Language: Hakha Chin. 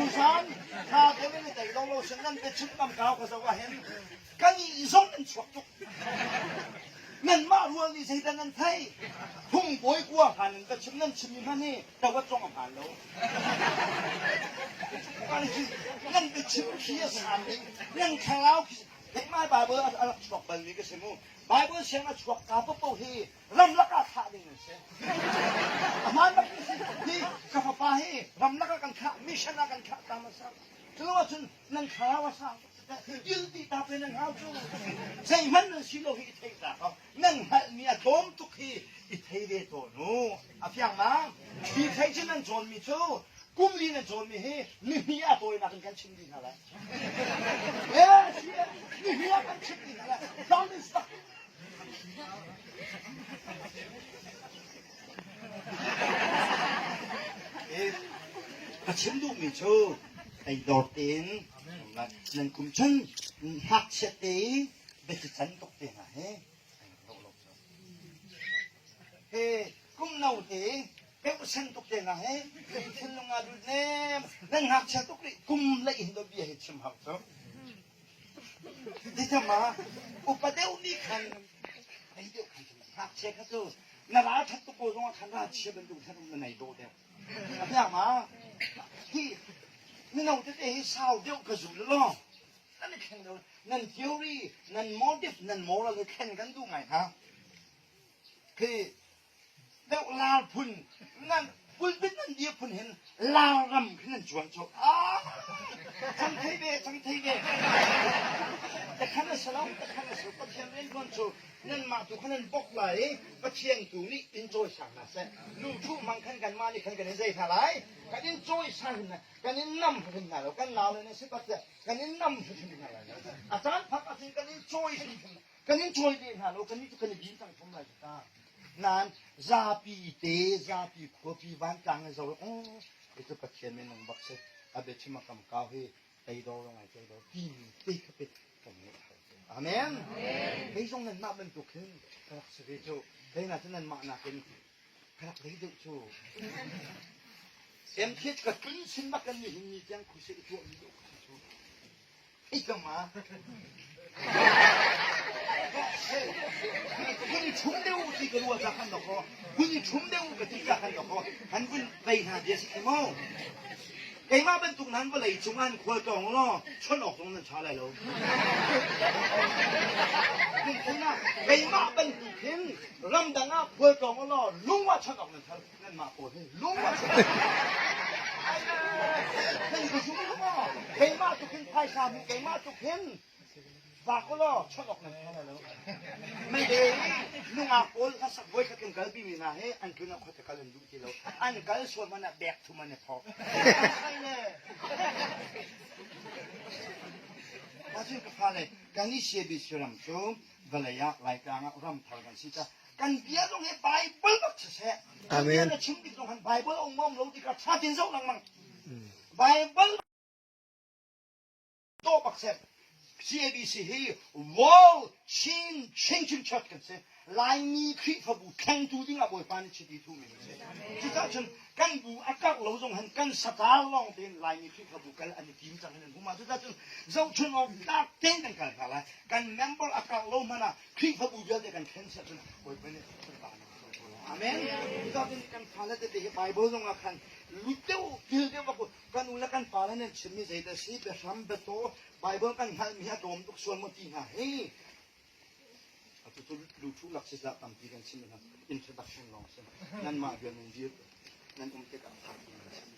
Tuzan tha te nan i tei lo lo sin nan biachim kam kau ka zoh ahhin kan i zong nan chuak tuk. Nanmah rual nih zeidah nan theih? Phungbawi kua hlan in ka chim nan chimmi hmanh hi tawat zong a hmaan lo. Nan biachim khi a san ding, nan thlarau khi Theihmai Bible a rak chuak balmi ka si mu. Bible siang a chuak ka paohpaoh hi ramlak ah thlah ding an si. A hmaan bak mi si. Hi ka fapa hi ramlak ah kan thlah, mission ah kan thlah ta hmasa. Cu ahcun nan thlarau a sang tuk dil ti ta pe nan hau cu. Zeihmanh nan si lo hi i thei ta ko. Nan hngalhmi a tlawm tuk hi i thei ve tawn u. A fiang ma? Hi thei cu nan cawnmi cu kum li nan cawnmi hi nihnih a tawinak in kan chim dih hna lai. Eh, si nihnih ah kan chim dih hna lai. Promise tak. Ka chim duhmi cu eidawr tein nan kum chun ngakchia te i biaci can tuk te hna hi he kum no te peuhsen tuk te hna he thinlung ah lut nem nan ngakchia tuk rih kum lei hin bia hi chim hau cu Tithama upa deuh nih khan ei deuh khan ngakchia kha cu na ral ṭhat tuk ko zongah khan ralchia bantuk khan um na nei dawh deuh. A fiang ma? Hi mino tete hi sau deuh ka zul law nan i thleng deuh nan theory nan motive nan moral hi thlen kan duh ngai hna. Khi deuh lar phun nan pulpit nan dir phun hin lar ram khi nan cuan cu ah cang thei ve cang thei ve te khan a si lo te khan a si Pathian rian tuan cu nanmah tu khan nan bok lai i Pathian tu nih in cawisang hna seh lu thu mang khan kanmah nih khan kan in zei hna lai kan in cawisang hna kan in nam hrim hna lo kan nau le nan si pat kan in nam hrim hna lai a caan phak ahcun kan in cawi hrim kan in cawi ve hna lo kan nih cu kan i din cang thom lai ta Nain zapi te zapi khuapi vantlang in zoh oh cu Pathian minung bak si a biachim a kam kau hi teidor ngai teidor timi te kha pet kan ngeih Amen. Kei zong nanmah bantuk hin ka rak si ve cu. Kei na cu nanmah nakin ka rak lei deuh cu. MTH ka tlun sin bak kan nihin ni tiang khusi i tuahmi deuh cu. Hun i ṭhum deuh u ti ka ruah ca khan dawkaw hun i ṭhum deuh u ka ti ca khan dawkaw han vun vei hna bia si khi mu. Keimah bantuk nan vawlei cung an khual tlawng law chawnh awk zong nan ṭha lai lo. Keimah bantuk hin ramdang ah khual tlawng law lung ah chawnh awk nan ṭha nanmah pawl hi lung a nan ka zum maw keimah tuk hin phaisa hmu keimah tuk hin vak law chawnh awk nan ṭha lo mei nungak pawl kha sak voi khat kan kalpi mi hna hi an tlun ah khuate kal an duh ti lo an kal sual hmanh ah bek thum an i thawk Ahcun ka fale kan i CABC ram cu vawlei ah Laitlang ah ram thar kan si ca kan bia zong hi Bible bak siseh kan bia na chim tik zong han Bible a um um lo tikah ṭha tin zoh lengmang Bible to bak seh CABC hi World Chin Changing Church kan si Laimi Khrihfabu thlengtu ding ah Bawipa nih chiti thuhmi kan si cucaah cun kan bu a karh lo zong han kan satal lawng tein Laimi Khrihfabu kal an i tim cang hin an hum ah cucaah cun zohchun awk tlak tein kan kal hna lai kan member a karh lo hmanh ah Khrihfabu vialte kan thlen siah cun Bawipa nih sunparnak a co lai. Amen. Cucaah kan fale tete hi Bible zong ah khan lut deuh pil deuh bak kan u le kan pa le nan chimmi zeidah si biahram biataw Bible kan hngalhmi hi a tlawm tuk sual maw ti hna hi atu cu luthu lak si zah tampi kan chim hna introduction lawng si nanmah vial nan dir nan um tikah thak nan chim.